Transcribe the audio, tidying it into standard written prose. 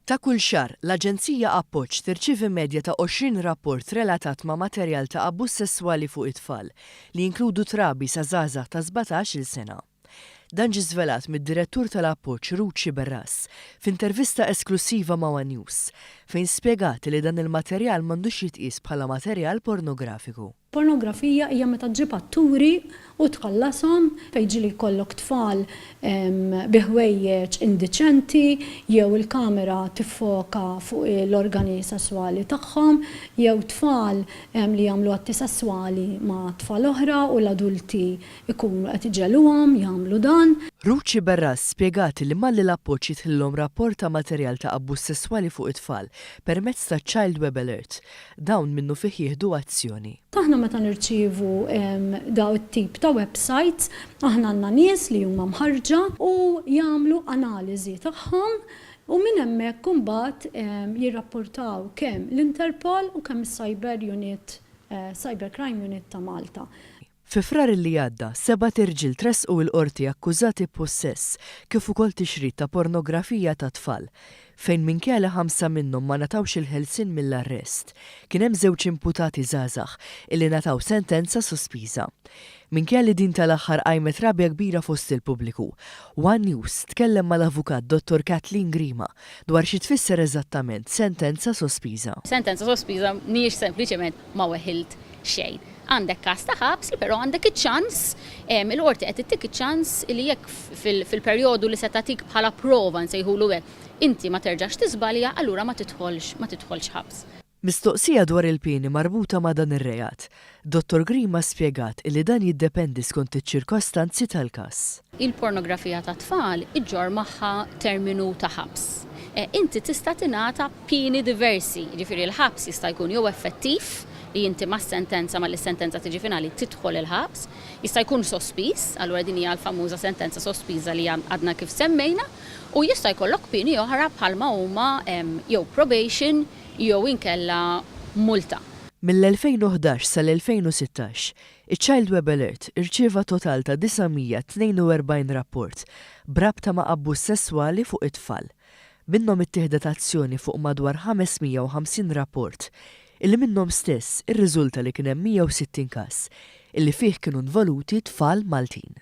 Ta' kull xahar, l-Aġenzija Appoġġ tirċievi medja ta' 20 rapport relatat ma' materjal ta' abbuż sesswali fuq it-tfal, li jinkludu trabi sa żgħażagħ ta' 17-il sena. Dan ġie żvelat mid-Direttur tal-Appoġġ Ruth Sciberras f'intervista esklussiva ma' one News, fejn spjegat li dan il-materjal m'għandux jitqies bħala materjal pornografiku. Pornografija hija meta ġġib atturi u tħallashom, fejn ġieli jkollok tfal bi ħwejjeġ indiċenti jew il-kamera tiffoka fuq l-organi sesswali tagħhom, jew tfal li jagħmlu atti sesswali ma' tfal oħra u l-adulti jkunu qed iġegħluhom jagħmlu dan. Ruth Sciberras spjegat li malli l-Appoġġ jidħlilhom rapport ta' materjal ta' abbuż sesswali fuq it-tfal permezz ta' Child Web Alert, Dawn minnufih jieħdu azzjoni. Aħna meta nirċievu daw it-tip ta' websites, aħna għandna nies li huma mħarrġa u jagħmlu analiżi tagħhom u minn hemmhekk imbagħad jirrappurtaw kemm l-Interpol u kemm is-Cyber Unit, Cyber Crime Unit ta' Malta. Fi Frar li għadda, sebat irġiel tressqu il-Qorti akkużati b'pussess kif ukoll tixrid ta' pornografija ta' tfal, fejn minkejja li ħamsa minnhom ma ngħatawx il-ħelsien mill-arrest, kien hemm żewġ imputati żgħażagħ illi ngħataw sentenza sospiża. Minkejja li din tal-aħħar qajmet rabja kbira fost il-pubbliku, one News tkellem mal-Avukat Dottor Kathleen Grima dwar xi tfisser eżattament sentenza sospiża. Sentenza sospiża mhijiex sempliċement ma weħilt xejn. Għandek każ ta' ħabs li però għandek iċ-ċans, il-qorti qed ittik iċ-ċans li jekk fil-perjodu li se tagħtik bħala prova nsejħulu hekk, inti ma terġax tiżbalja, allura ma tidħolx ma tidħolx ħabs. Mistoqsija dwar il-pieni marbuta ma' dan ir-reat, Dottor Grima spjegat illi dan jiddependi skont iċ-ċirkostanzi tal-każ. Il-pornografija tat-tfal iġġorr magħha terminu ta' ħabs. Inti tista' tingħata pieni diversi, jiġifieri l-ħabs jista' jkun jew effettiv, li inti mas-sentenza, malli s-sentenza tiġi finali tidħol il-ħabs, jista' jkun sospiż, allura din hija l-famuża sentenza sospiża li għadna kif semmejna, u jista' jkollok pieni oħra bħalma huma jew probation jew inkella multa. Mill-2011 sal-2016, iċ-Child Web Alert irċieva total ta' 942 rapport b'rabta ma' abbuż sesswali fuq it-tfal. Minnhom ittieħdet azzjoni fuq madwar 550 rapport, illi minnhom stess irriżulta li kien hemm 160 każ illi fih kienu involuti tfal Maltin.